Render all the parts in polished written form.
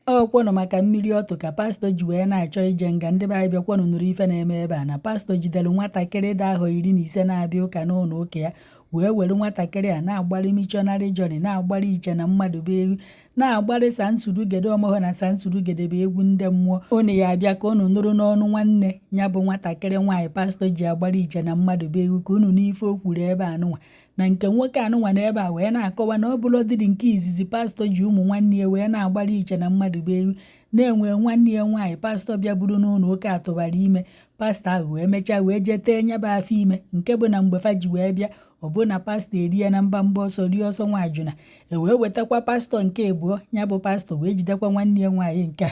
Ọkwanụ maka mmiri ọtụ ka pastọ ji wee na-achọ ije nga. Ndị be anyị, bịakwanụ nụrụ ife na-eme ebe a, na pastọ jidere nwatakịrị dị ahọ 15 na-abịa ụka n'ụlọ ụka ya, wee were nwatakịrị a na-agbalị missionary journey, na-agbalị iche na mmadụ bụ egwu, na-agbalị sansurugede ọmụghọ na sansurugede bụ egwu ndị mmụọ. Unu ya abịa ka unu nụrụ n'ọnụ nwanne ya bụ nwatakịrị nwaanyị pastọ ji agbalị iche na mmadụ bụ egwu, ka unu n'ife o kwuru ebe anụnwa na nke nwoke anụnwa na ebe a wee na-akọwa na ọ bụrụ dịrị nke izizi pastọ ji ụmụ nwanne ya wee na-agbalị iche na mmadụ bụ egwu, na-enwe nwanne ya nwaanyị pastọ bịa buru n'ụlọ ụka atụbara ime. Pastọ ahụ wee mechaa wee jee tee nyaba afọ ime, nke bụ na mgbe fa ji wee bịa, ọ bụ na pastọ erie na mbamba ọsọ, rie ọsọ nwajuna. E wee wetakwa pastọ nke abụọ. Ya bụ pastọ wee jidekwa nwanne ya nwaanyị nke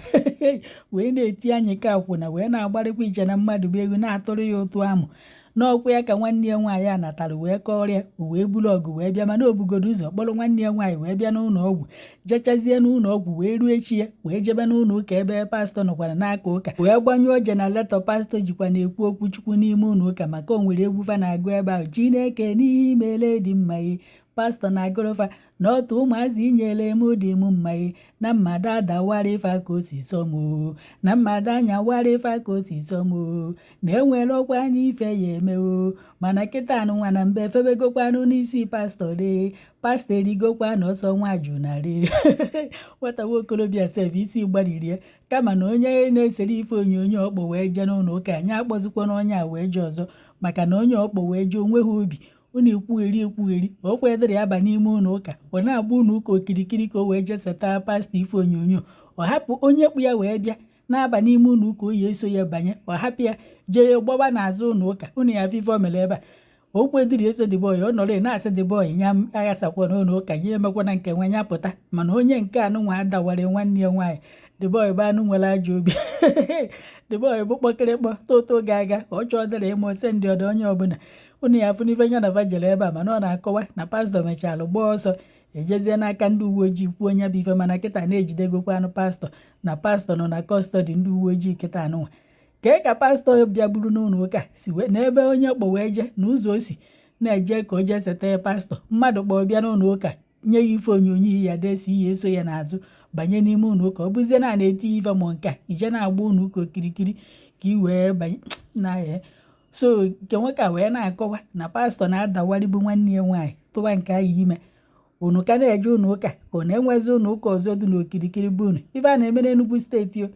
wee na-eti anyị ka akwụna, wee na-agbarịkwa iche na mmadụ bụ egwu, na-atụrụ ya ụtụ amụ n'ọkwa ya ka nwanne ya nwaanyị a natara wee kọrịa. O wee buru ọgụ wee bịa, mana o bugodo ụzọ kpọrọ nwanne ya nwaanyị wee bịa n'ụlọ ọgwụ, jechazie n'ụlọ ọgwụ, wee ruo echi ya wee jebe n'ụlọ ụka ebe pastọ nọkwara n'aka ụka, wee gbanyụọ generator pastọ jikwa na-ekwu okwu Chukwu n'ime ụlọ ụka, maka o nwere egwu fa na-agụ ebe ahụ, "Chineke n'imele dị mma." Ye pastọ na-agụrụfa na otu ụmụazị inyere m dị m mma, ye na mmadụ adawara ife ka o si sọ m o, na mmadụ anyawara ife ka o si sọ m o, na enwere ọkwa n'ife ya emewo. Mana kịta anụnwa na mbe efebegokwanụ n'isi pastọ ree, pastọ erigokwa na ọsọ nwajuna ree. Nwata nwokorobịa sef isi gbaririe, kama na onye na-esere ife onyonyo ọkpọ wee jee n'ụlọ ụka anya akpọzikwa na onye a wee jee ọzọ, maka na onye ọkpọ wee jee onwe ha obi unu ekwugheri ekwugheri o kwedịrị ya ba n'ime ụlọ ụka. Ọ na-agba ụlọ ụka okirikiri ka o wee jee seta pastọ ife onyonyo. Ọ hapụ onye kpụ ya wee bịa na-aba n'ime ụlọ ụka, oyi eso ya banye, ọ hapụ ya jee gbawa n'azụ ụlọ ụka. Unu ya afọ ife o mere ebe a, o kwedịrị eso the boy. Ọ nọrọ na-asị the boy nya aghasakwa n'ụlọ ụka, ya emekwana nke nwa ya pụta. Mana onye nke anụnwa adawara nwanne ya nwaanyị, the boy bụ anụ nwere ajọ obi. The boy bụ kpọkịrịkpọ toto ga-aga ọ chọọ dịrị ịma ose ndị ọdọ onye ọbụla. Unu ya afụ n'ife nya na va jere ebe a. Mana ọ na-akọwa na pastọ mechalụ gbaa ọsọ, ejezie n'aka ndị uwe ojii kwuo onye bụ ife. Mana kịta na-ejidegokwanụ pastọ, na pastọ nọ na custody ndị uwe ojii kịta anụnwa. Kee ka pastọ bịa buru n'ụlọ ụka si wee n'ebe onye kpọ wee jee na ụzọ o si na-eje ka o jee seta pastọ mmadụ kpọọ bịa n'ụlọ ụka, nye ya ife onyonyo ya desi ya eso ya n'azụ banye n'ime ụlọ ụka? Ọ bụzie na a na-eti ife ma nke a ije na-agba ụlọ ụka okirikiri ka ị wee banye na ya. So nke nwoke a wee na-akọwa na pastọ na-adawarịbụ nwanne ya nwaanyị tụwa nke ahụ ime. Unu ka na-eje ụlọ ụka ka ọ na-enwezi ụlọ ụka ọzọ dị n'okirikiri bụ unu ife a na-eme n'Enugu Steeti o?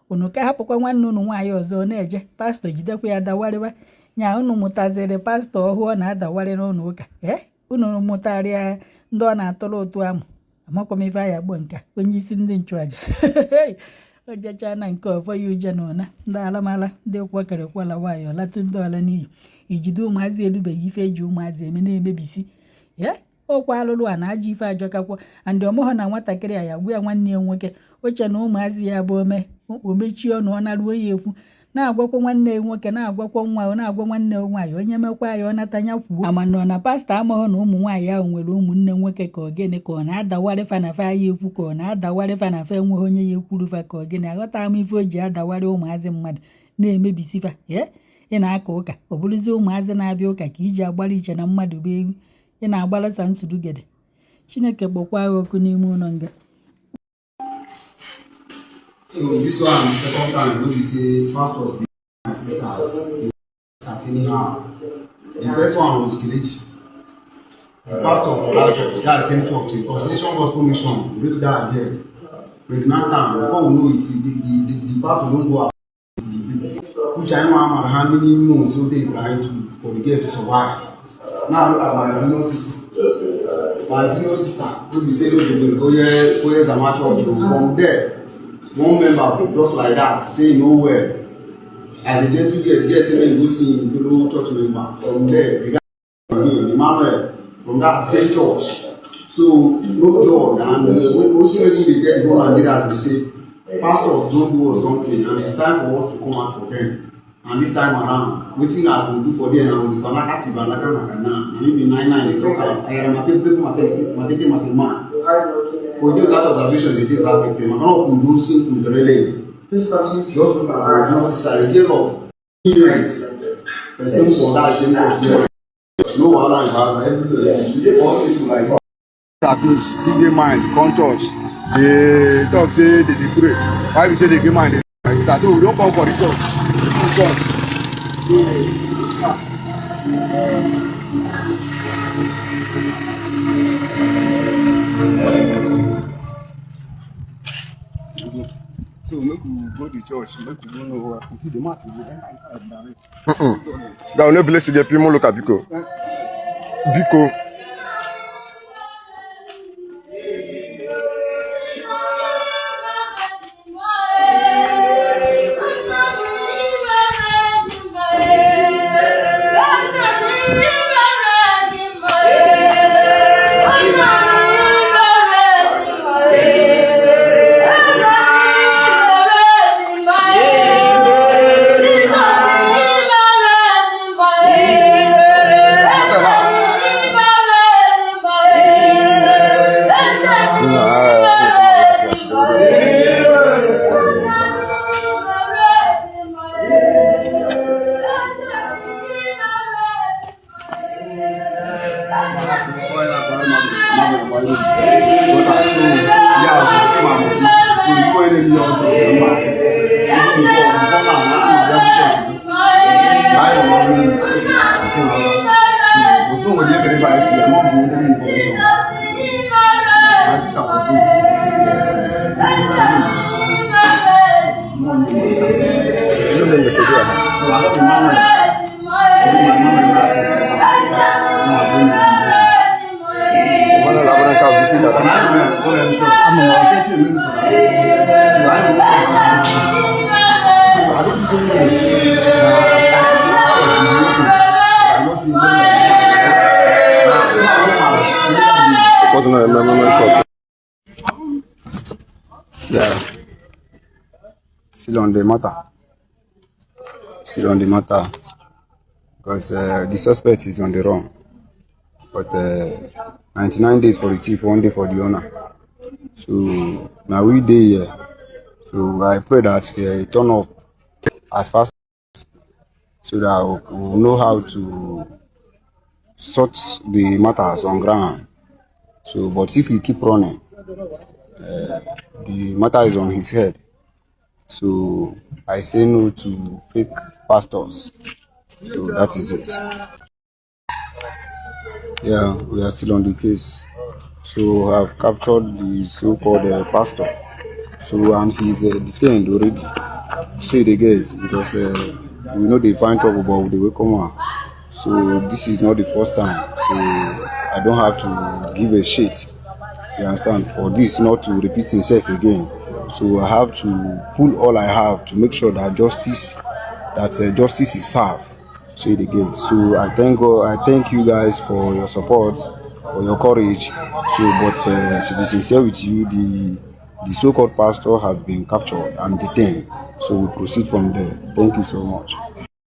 Unu ka hapụkwa nwanne unu nwaanyị ọzọ na-eje, pastọ jidekwa ya dawarịwa nya. Unu mụtaziri pastọ ọhụụ ọ na-adawarị n'ụlọ ụka, ee, unu mụtarịa ndị ọ na-atụrụ ụtụ amụ. Amakwa m ife aya gbọ nka onye isi ndị nchụaja o jechaa na nke ọfọ ya uje na ụna ndị alamala ndị kwọkịrịkwala nwaanyị ọlatụ ndị ọla n'iyi ijide ụmụazị erubeghị ife eji ụmụazị eme na-emebisi ya ọkwa alụlụ a na ajọ ife ajọkakwa. Andị ọmụghọ na nwatakịrị a ya gwa ya nwanne ya nwoke oche na ụmụazị ya bụ ome omechie ọnụ, ọ naruo ya ekwu na-agwakwa nwanne ya nwoke, na-agwakwa nwa, ọ na-agwa nwanne ya nwaanyị onye mekwa ya ọ nata ya kwuo. Ama na ọ na pastọ amaghọ na ụmụ nwaanyị ahụ nwere ụmụnne nwoke, ka ọ gịnị, ka ọ na-adawarị fa na fa ya ekwu, ka ọ na-adawarị fa na fa enweghị onye ya ekwuru fa, ka ọ gịnị? Aghọta m ife o ji adawarị ụmụazị mmadụ na-emebisi fa. Ee, ị na-aka ụka, ọ bụrụzi ụmụazị na-abịa ụka ka iji agbara iche na mmadụ bụ ewu, ị na-agbara sa nsurugede. Chineke kpọkwa agha ọkụ n'ime ụlọ nga. So this one, the second time, no be say pastors dey my sisters as anyhow. The first one was Kelechi, the pastor for that church, that same church, Reconciliation Gospel Mission, break that there. Pregnant am. Before we know it, the pastor don go out the which I know how many months so dey trying to for the girl to survive. Now look at my junior sister. My junior sister wey be say no dey go go hear Zama church o. From there, one member just like that say e no well. As a gentle girl, the girl say make e go see him fellow church member. From there, the guy again, Emmanuel, from that same church. So no joy. And wetin make me dey tell the whole Nigeria be say pastors don do us something and it's time for us to come out for them. And this time around, wetin I go do for them na with fanaka tibalaka maka na na me be nine nine dey talk am ayarama pepe matete matete matema for you. That observation dey dey back with them maka na kundu sin kundrele. Just look at our junior sister, a girl of years, person for that same church there. No wahala in Baba, everything you dey for hospital like that. Finish still dey mind come church. Dey talk say they dey pray. Why be say they get mind dey my sister? So we don come for the church. Church. So, so make we go the church, make we go know what happen. See the match, we go enter inside direct. Ga one village ga primo loka biko. Biko. Yeah. Still on the matter. Still on the matter. Because the suspect is on the run. But 99 days for the thief, 1 day for the owner. So now we dey here. So I pray that they turn up as fast so that we will know how to sort the matters on ground. So, but if he keep running, the matter is on his head. So I say no to fake pastors. So that is it. Yeah, we are still on the case. So I've captured the so-called pastor. So, and he's detained already. Say the guys, because we know they find trouble, but they will come out. So this is not the first time. So I don't have to give a shit. You understand? For this not to repeat himself again. So I have to pull all I have to make sure that justice is served. Say it again. So I thank God, I thank you guys for your support, for your courage. So, but to be sincere with you, the so-called pastor has been captured and detained. So we proceed from there. Thank you so much.